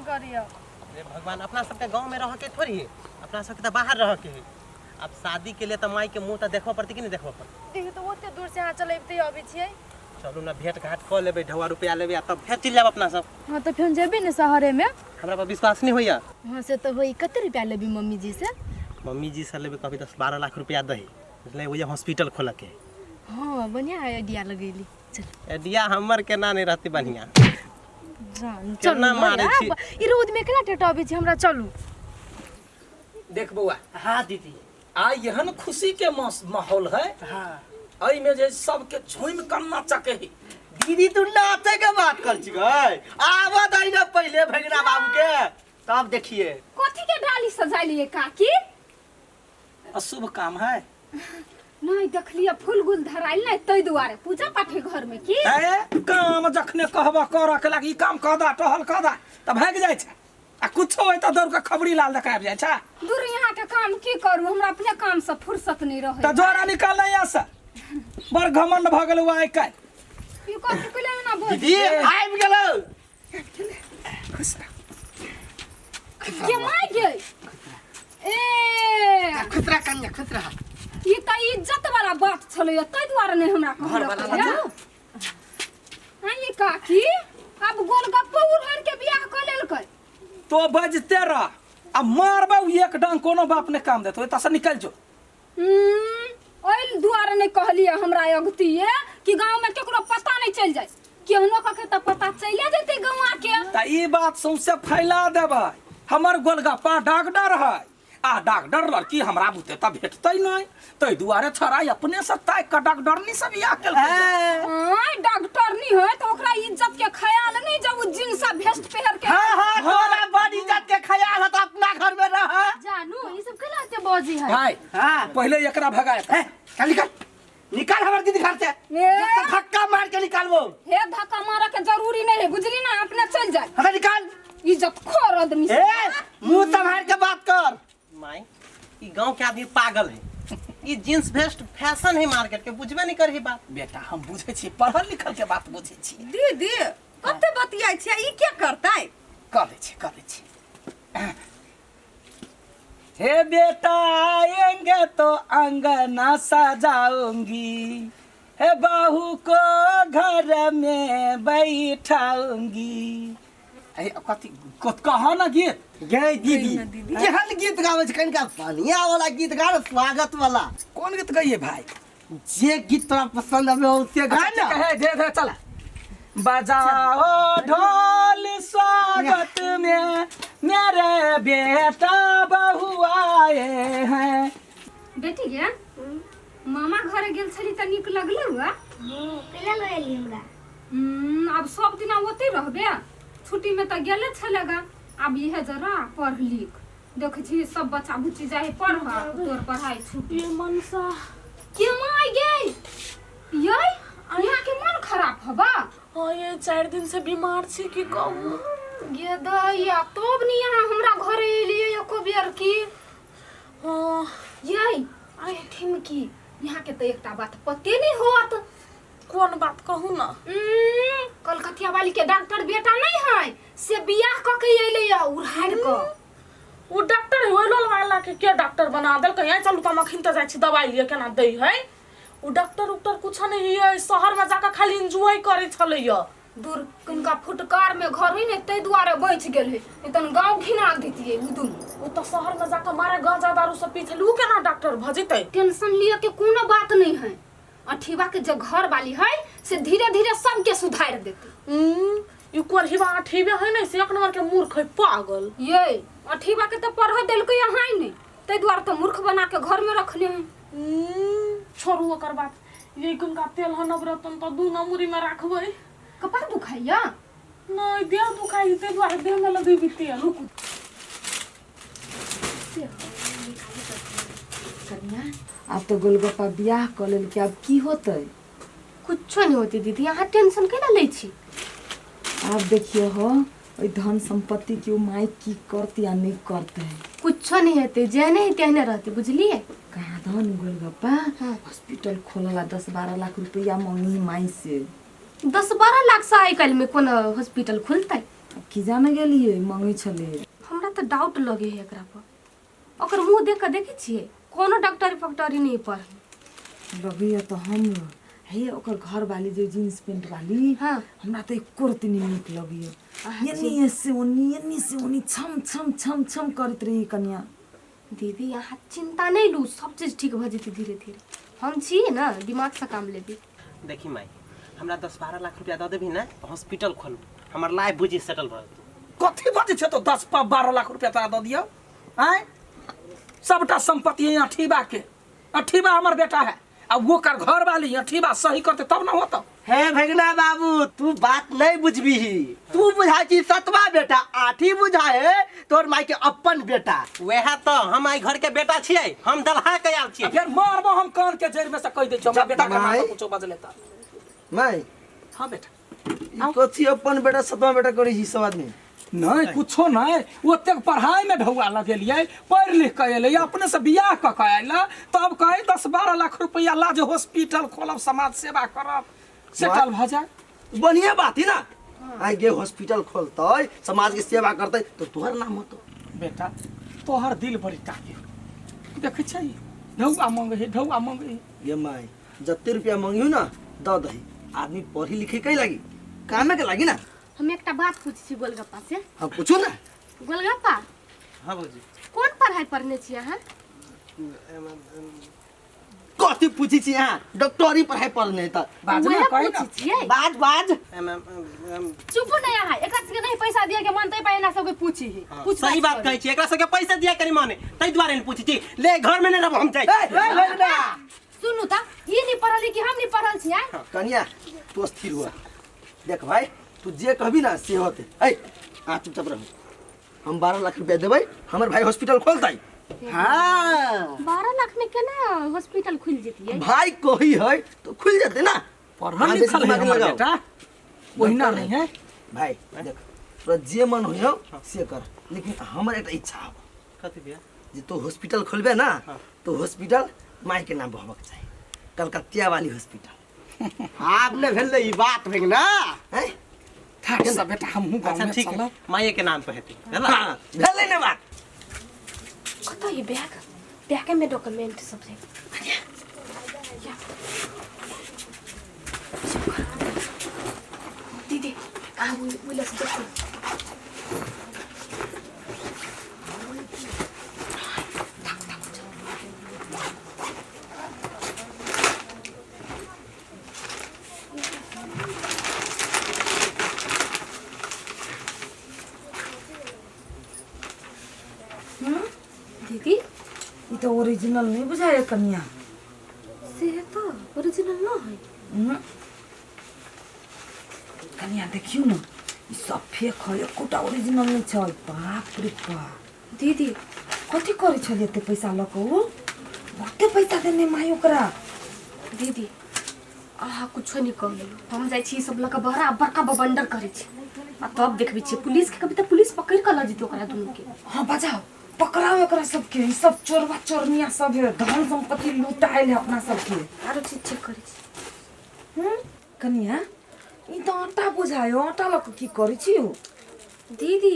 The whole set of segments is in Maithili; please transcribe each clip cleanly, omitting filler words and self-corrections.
करियो। अरे भगवान, अपना सबके गाँव में रह के थोड़ी है, अपना सबके तो बाहर रह के है। अब शादी के लिए तो माई के मुंह तो देखबऽ पड़तै कि नहीं देखबऽ पड़तै? देखियौ तऽ ओते दूर से अहाँ चलैबते अबै छियै। चलू ना, भेंट घाट कऽ लेबै, ढौआ रुपया लेबै आ तब फेर चलि जायब अपना सब। हँ तऽ फेर जेबै ने शहरेमे। हमरा पर विश्वास नहीं होइया? हँ से तऽ होई। कते रुपया लेबै मम्मी जी से? मम्मी जी से लेबै, कहबै 10-12 लाख रुपया दही, बुझलै? वही हॉस्पिटल खोलऽ के है। हँ, बढ़िया आइडिया लगेली। चल। आइडिया हमर केना नहीं रहती बढ़िया? जान केना चलू। मारै छी? ई रौद में केना टेटबै छी हमरा? चलू। देख बौआ। हाँ दीदी। आइ एहन खुशी के माहौल है। एहिमे जे सबके झूमि कऽ नाचके है। दीदी, तू नाचे के बात कर छी गई, आवा दही ना पहले भगना बाबू के, तब देखिए। कथी के डाली सजालिए काकी? अशुभ काम है। नहीं देखलिए फूल गुल धराइल नहीं, तै दुआरे पूजा पाठ है घर में की? ए काम जखने कहबा करऽ के लागी, ई काम कऽ दा, टहल कऽ दा, तऽ भागि जाइ छै आ कुछो होय तऽ दौड़ के खबरी लाल दऽ के आबि जाइ छै। दूर, यहाँ के काम की करू, हमरा अपने काम से फुर्सत नहीं रहे। तऽ जोरा निकाल ना यहाँ से, बड़ घमंड भऽ गेल आइ काल्हि। ई कथी के लिए ना बोल? दीदी, आबि गेलौ। खुश रह। के माय गे, ए खुश रह कन्या, खुश रह। ई त इज्जत वाला बात छलै, तै दुआरे नहीं हमरा घर वाला कहलक। हाँ ये काकी, अब गोलगप्पो उड़हन के बियाह क लेलकै। तो बजते रह आ मारबे एक डांग, कोनो बाप ने काम देतो। एतऽ से निकल जो। ओहि दुआरे नहीं कहलिए हमरा अगतिए कि गांव में केकरो पता नहीं चल जाए, केहनो कऽ के तऽ पता चले जेतै गौआ के। तऽ ई बात सौंसे फैला देबै, हमर गोलगप्पा डॉक्टर है आ डॉक्टर लड़की हमरा बुते तऽ भेटतै नहि, ताहि दुआरे छोड़ा अपने से ताकि कऽ डॉक्टरनी से बियाह केलकै। आँय, डॉक्टर नहीं है तो ओकरा इज्जत के ख्याल नहीं, जब उ जींस आ भेस्ट पहिर के। हाँ, तोरा बड़ इज्जत के ख्याल है तो अपना घर में रह। जानू, ई सब केना एते बजै है? भाई। पहिले एकरा भगाए। ए, चल निकल, निकाल हमर दीदी घर से। ए। जब तक धक्का मार के निकालबो। हे, धक्का मारे के जरूरी नहीं है, बुझली ना? अपने चल जाए। हाँ, निकाल। इज्जत खोर आदमी से। ए, मुंह संभाल के बात कर। माई, ई गांव के आदमी पागल है, ई जींस वेस्ट फैशन है मार्केट के, बुझबे नहीं करही बात। बेटा, हम बुझै छी, पढ़ल लिखल के बात बुझै छी। दीदी, कते बतियाइ छियै? ई के करतै? कऽ दै छी, कऽ दै छी। हे बेटा आएंगे तो अंगना सजाऊंगी, हे बहू को घर में बैठाऊंगी। ए कथी कह ना गीत। गे दीदी, केहन गीत गाबै छै? कनिका बढ़िया वाला गीत गा ने, स्वागत वाला। कौन गीत गइए भाई? जे गीत तोरा पसंद आवे से गा अच्छा, ना। ठीक है, धीरे धीरे चला। बजाओ ढोल स्वागत में, मेरे बेटा बहू आए हैं। बेटी गे, मामा घरे गेल छली तऽ नीक लगलौ? आ कैला लऽ एली हमरा? आब सब दिना ओतै रहबे? छुट्टी में तऽ गेले छलेगा। आब इहे जरा पढ़ लिख, देखै छी सब बच्चा बुच्ची जाइ है पढ़, तोर पढ़ाई छूट। ये मनसा। के माय गे, यै यहाँ के मन खराब हबा? हाँ ये, 4 दिन से बीमार छी, की कहू। गे दैया, तब नी यहाँ हमरा घरे एलियै एको बेर की? हाँ। यै आइ ठिमकी, यहाँ के तऽ एकटा बात पते नहीं होत। कोन बात, कहू ना। कलकतिया वाली के डॉक्टर बेटा नहीं है, से बियाह कऽ के एलै या उड़ाड़ कऽ। ओ डॉक्टर है ओहि लोल वाला के डॉक्टर बना देलकै? यहाँ चलू तऽ हम अखन तऽ जाइ छी दवाइ लिए, केना दै है। ओ डॉक्टर उक्टर कुछ नहीं है, शहर में जाकर खाली एंजॉय करे छलैया। दूर, किनका फुटकार में घर है ने, ताहि दुआरे बचि गेल है, नहीं तन गाँव घिना दितियै उ दुनू। ओ तऽ शहर में जाकर मारे गांजा दारू सब पी छलै, उ केना डॉक्टर भऽ जेतै? टेंशन लिअ के कोनो बात नहीं है, अठीबा के जे घर वाली है से धीरे धीरे सबके सुधार देते। ई कोरहिबा अठीबे है ने, से एक नंबर के मूर्ख है, पागल। ये अठीबा के तो पढ़ देलकै अहाँ नहीं, ताहि दुआरे तो मूर्ख बना के घर में रखने है। छोड़ू ओकर बात। ये किनका तेल है नवरत्न तऽ दू नमूरी में राखबै। कपार दुखाइया? नहीं, देह दुखाइ ताहि दुआरे देह में लगेबी तेल। रुकू। कन्या, आब तऽ गोलगप्पा बियाह कऽ लेलकै, आब की होतै? कुछो नहीं होते दीदी, अहाँ टेंशन केना लै छी? आब देखियौ हो, ओहि धन सम्पत्ति के ओ माय की करतै आ नहि करतै। कुछो नहीं हेतै, जेहने है तेहने रहतै, बुझलियै? कहाँ धन गोलगप्पा हॉस्पिटल खोलला 10-12 लाख रुपया मंगी माई से। 10-12 लाख से आइ काल्हिमे कोनो हॉस्पिटल खुलतै? आब की जाने गेलियै मंगै छलै। हमरा तऽ डाउट लगे है एकरा पर। ओकर मुँह देख कऽ देखै छियै कोनो डॉक्टरी फक्टरी नहि पढ़ल लगैया तऽ हम हे ओकर घर वाली जे जींस पेंट वाली। हाँ। हमरा तऽ एको रत्ती नहि नीक लगैया। एनी से ओनी एनी से ओनी छम छम छम छम करैत रही कनिया। दीदी अहाँ चिंता नहीं लू, सब चीज ठीक भऽ जेतै धीरे धीरे। हम छियै ने, दिमागसँ काम लेबै। देखी माई, हमरा 10-12 लाख रुपया दऽ देबही ने तऽ हॉस्पिटल खोलबू, हमर लाइफ बुझी सेटल भऽ जेतौ। कथी बजै छै तो 10-12 लाख रुपया तोरा दऽ दियौ? आँय, सबटा संपत्ति है अठीबा के। अठीबा हमर बेटा है आ ओकर घर वाली अठीबा सही करते तब ना होतो। हे भगना बाबू, तू बात नहीं बुझबीही। तू बुझा छी सतवा बेटा, आठी बुझा है तोर माई के अपन बेटा। वएह तो हम आई घर के बेटा छियै, हम दलहा के आयल छियै। फेर मारबो हम कान के जड़ में से कहि दै छियौ, हमरा बेटा के नाम पर कुछो बजले त। माई। हाँ बेटा। ई कथी अपन बेटा सतवा बेटा करै छी सब आदमी? नहीं कुछो नहीं, ओतेक पढ़ाई में ढौआ लगेलियै, पढ़ि लिख के एलै, अपने से बियाह कऽ के अयलै, तब कहै 10-12 लाख रुपया ला जे हॉस्पिटल खोलब, समाज सेवा करब, सेटल भऽ जाए। बढ़िया बात है ना, आइ गे हॉस्पिटल खोलतै, समाज के सेवा करतै तो तोहर नाम होतो। बेटा तोहर दिल बड़ी टाके देखै छै, ढौआ मंगे है, ढौआ मंगे है। ये माई जते रुपया मंगियो ना दऽ दही, आदमी पढ़ी लिखे कै लागी, कामे के लागी ना। हम एकटा बात पूछै छी गोलगप्पा से। हाँ पूछू ना। गोलगप्पा। हाँ भौजी। कोन पढ़ाई पढ़ने छी अहाँ? कथी पूछै छी अहाँ? डॉक्टरी पढ़ाई पढ़ने त। बाज ना, वएह कही ना। पूछै छियै। बाज बाज। चुप नहीं अहाँ, एकरा सबके नहीं पैसा दिया के मन तै पाइ एना सबके पूछी ही। हाँ, पूछ सही बात कहै छी, एकरा सबके पैसा दिया करी माने तै दुआरे ने पूछै छी। ले घर में नहीं रहब हम जाइ। सुनू त, ई नहीं पढ़ल कि हम नहीं पढ़ल छी? आँय? कनिया तू स्थिर हुआ, देख भाई तू जे कहबी ना से होते। ऐ आ चुपचाप रह, हम 12 लाख रुपया देबै, हमर भाई हॉस्पिटल खोलतै। हाँ 12 लाख में केना हॉस्पिटल खुल जेतियै? भाई कही है तो खुल जेतै ना। पढ़ल हाँ, लिखल है बेसी दिमाग हमर लगाओ। बेटा, ओहिना नहीं है। भाई देख तोरा जे मन होइयो से कर, लेकिन हमर एकटा इच्छा हो। कथी भैया? जे तू हॉस्पिटल खोलबे ना तो हॉस्पिटल माई के नाम होबक चाही, कलकत्तिया वाली हॉस्पिटल। आब ने भेलै ई बात भेल ना। हैं? ठाक से बेटा हमहूँ गाँव अच्छा में ठीक है, चलब। माइये के नाम पर हेतै। हाँ, भेलै ने बात। कतऽ ई बैग? बैगे में डॉक्यूमेंट सब छै। दीदी अहाँ ओहि लग देखू। दीदी ई तऽ ओरिजिनल नहीं बुझाय कनिया। से तो ओरिजिनल न है। कनिया देखियो ना, ई सब फेक है, एकोटा ओरिजिनल नहीं छै। बाप रे बाप। दीदी कथी करै छलै एते पैसा लऽ कऽ? ओ बहुते पैसा देने माय ओकरा। दीदी अहाँ कुछो नहीं कहलियै, हम जाइ छी सब लऽ कऽ बड़ा बड़का बवंडर करै छी आ तब देखबै छियै पुलिस के, कभी तऽ पुलिस पकड़ि कऽ लऽ जेतै ओकरा दुनू के। हाँ बजाओ, पकड़ाओ एकरा सबके, ई सब चोरवा चोरनिया सब है, धन संपत्ति लूटायल है अपना सबके। आरो चीज चेक करै छी। कनिया ई तऽ आटा बुझायो, आटा लऽ कऽ की करै छी ओ? दीदी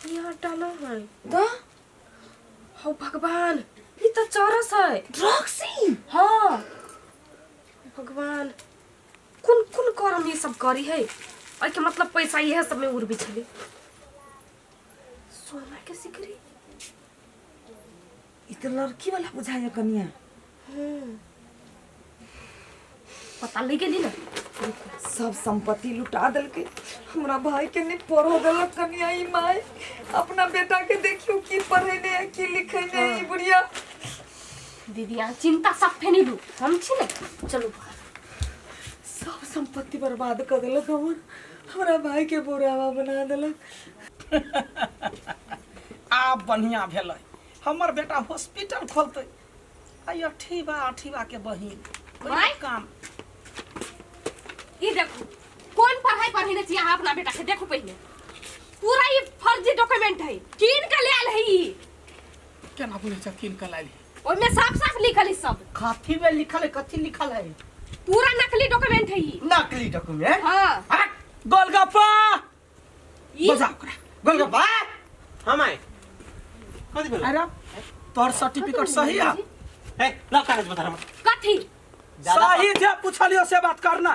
ई आटा न है। तऽ हौ भगवान, ई तऽ चरस है। ड्रग्स? हाँ भगवान, कोन कोन करम ई सब करी है? एहिके मतलब पैसा इएह सब में उड़बै छलै। सोना के सिकरी? ई तऽ लड़की वाला बुझाय कनिया। पता लग गेली ना। सब संपत्ति लुटा देलकै, हमरा भाई के नहीं पढ़ो देलक कनिया। ई माय अपना बेटा के देखियो की पढ़ेने है की लिखेने है ई बुढ़िया। दीदी अहाँ चिंता सब फेनी लू, हम छी ने, चलू बाहर। सब संपत्ति बर्बाद कर देलक हमर, हमरा भाई के बुढ़ावा बना देलक। आब बढ़िया भेलै, हमर बेटा हॉस्पिटल खोलतै। आ अठीबा अठीबा के बहिन काम। ई देखू कोन पढ़ाई पढ़ेने छी अहाँ अपना बेटा के, देखू पहिने पूरा ई फर्जी डॉक्यूमेंट है, कीन के लायल है ई। केना बुझै छ कीन के लायल? ओहिमे साफ साफ लिखल है सब। कथी में लिखल है? कथी लिखल है? पूरा नकली डॉक्यूमेंट है ई। नकली डॉक्यूमेंट? हाँ। गोलगप्पा बजा ओकरा गोलगप्पा हाँ माय कथी भेलो अरे तोहर सर्टिफिकेट सही है ए ला कागज बता हम कथी सही जे पूछलियो से बात करना।